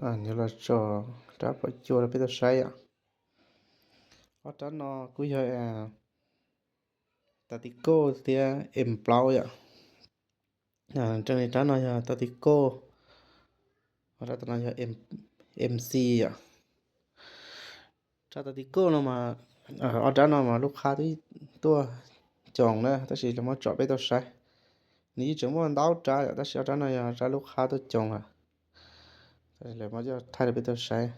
Yuav los tso rab phom cua rau peb tau saib yom. Ob rab no kuj yog Tactical thiab M plaub yom. Raws li rab no yog Tactical, rab no yog M C yom. Rab Tactical no mas, ob rab no mas lub qhab twb tuaj coos na, tab sis lawv muab tso peb tau saib. Nws yeej tseem muaj ntau rab yom, tab sis ob rab no yog rab lub qhab tuaj coos lawm. Lawv muab coj thaij rau peb tau saib.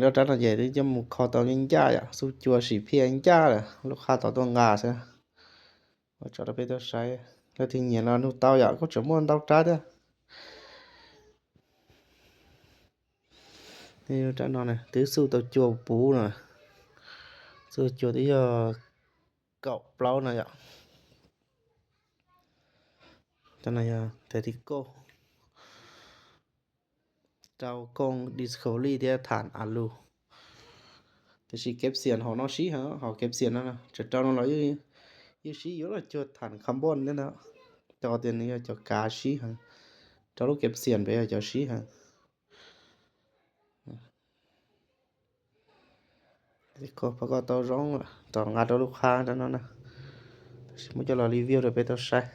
Lub rab no ces twb coj mus kho tau ncaj ncaj yom, xub cua sim phiaj ncaj lawm, lub qhab tod tuaj nqa xwb. Muab tso rau peb tau saib, leej twg nyiam los nug tau yom, kuj tseem muaj ntau rab thiab. Rab no twb xub tau cua puv no, xub cua twb yog kaum plaub no yom. Rab no yog Tactical, rau kooj Discovery thiab tham Alu. Tiam sis kev xiam hauv no sib heev, hauv kev xiam no, tsam rau no los yeej sib yuav los cuag tham carbon thiab ntag, rau qhov tias nws yog cov kav sib heev, rau lub kev xiam pem yog cov sib heev. Koj pab koj tau zoo lawm, tos nqa rau lub qhab rau no na, tab sis muab coj los review rau peb tau saib.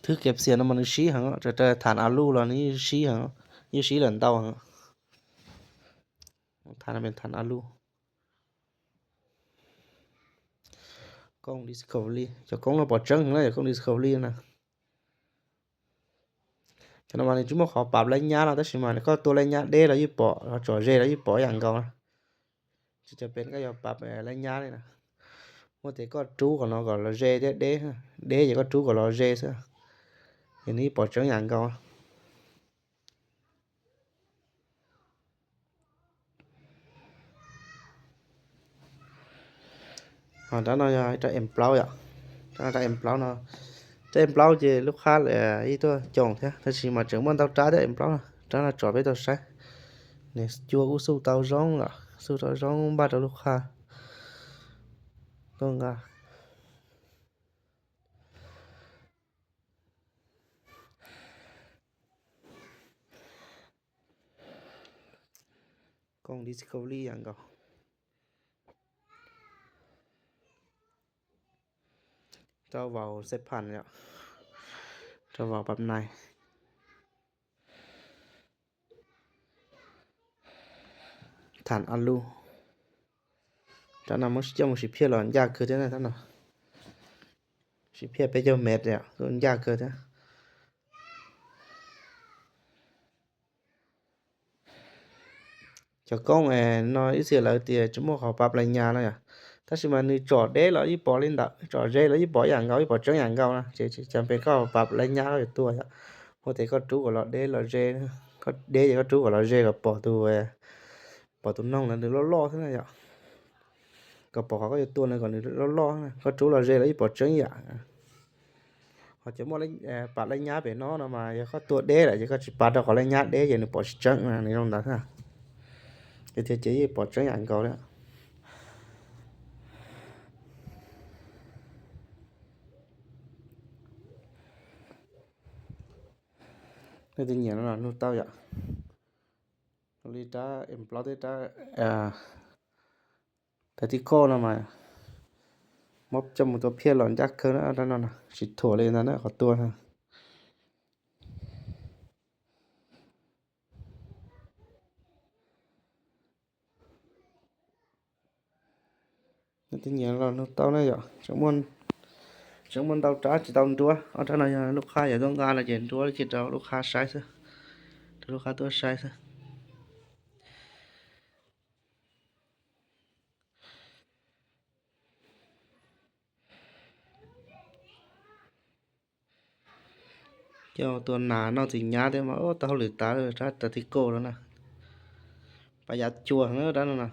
Thwb kev xiam no mas nws sib heev, raws tham Alu los nws yeej sib heev, yeej sib lawm ntau heev. Tham no tham Alu. Kooj Discovery, cov koob no pom tseeb heev na, cov kooj Discovery na. Cov no mas nws tsis muaj qhov pab lab nyab no, tab sis mas koj tua lab nyab deb los yeej pom, ho tsom ze los yeej pom ib yam nkaus na. Tsis cov pem koj yuav pab lab nyab li na. Muaj tias koj rub qhov no kom los ze thiab deb, deb ces koj rub kom los ze xwb, ces nws yeej pom tseeb yam nkaus. Ho rab no yog rab M plaub yom. Rab M plaub no, rab M plaub ces lub qhab ib tuaj coos thiab, tab sis mas tseem muaj ntau rab thiab M plaub no. Rab no tsom peb tau saib, nws cua kuj xub tau zoo lawm, xub tau zoo npaj rau lub qhab tuaj nqa. Kooj Discovery yam nkaus. Rau vauv xeb pham yom, rau vauv pab nais. Tham Alu, rab no muab coj mus sim phiaj los ncaj kawg thiab na, rab no sim phiaj peb caug mev yom, kuj ncaj kawg thiab. Cov koob no ib txhia lawv tias tsis muaj qhov pab lab nyab no yom, tab sis mas nws tsom deb los yeej pom li ntawd, tsom ze los yeej pom yam nkaus, yeej pom tseeb yam nkaus na, ces tsis peb koj pab lab nyab koj yuav tua yom. Muaj tias koj rub kom los deb los ze, koj deb ces koj rub kom los ze kom pom tus, pom tus noog ntawd nws loj loj xwb na yom. Kom pom qhov koj yuav tua no kom nws loj loj, koj rub los ze los yeej pom tseeb yam. Ho cov muaj pab lab nyab pem no no mas yog koj tua deb lawm ces koj tsis pab rau qhov lab nyab deb ces nws pom tsis tseeb, nws zoo ntawd. Ces tiag ces yeej pom tseeb yam nkaus li. Nej twg nyiam no los nug tau yom. Li rab em plaub thiab rab tag tib koj no mas muab coj mus tua phiaj los ncaj kawg na, rab no tsis thuam li ntag na qhov tua na. Nej twg nyiam los nug tau na yom. Tseem muaj ntau rab tsis tau nruab, ob rab no yog lub qhab yog tuaj nqa no ces nruab li ces rau lub qhab saib xwb, rau lub qhab tuaj saib xwb. Coj tua nas noj txiv nyab thiab mas tau hauj lwm tas, rab tag tib koj no na. Pas yav cua heev rab no na.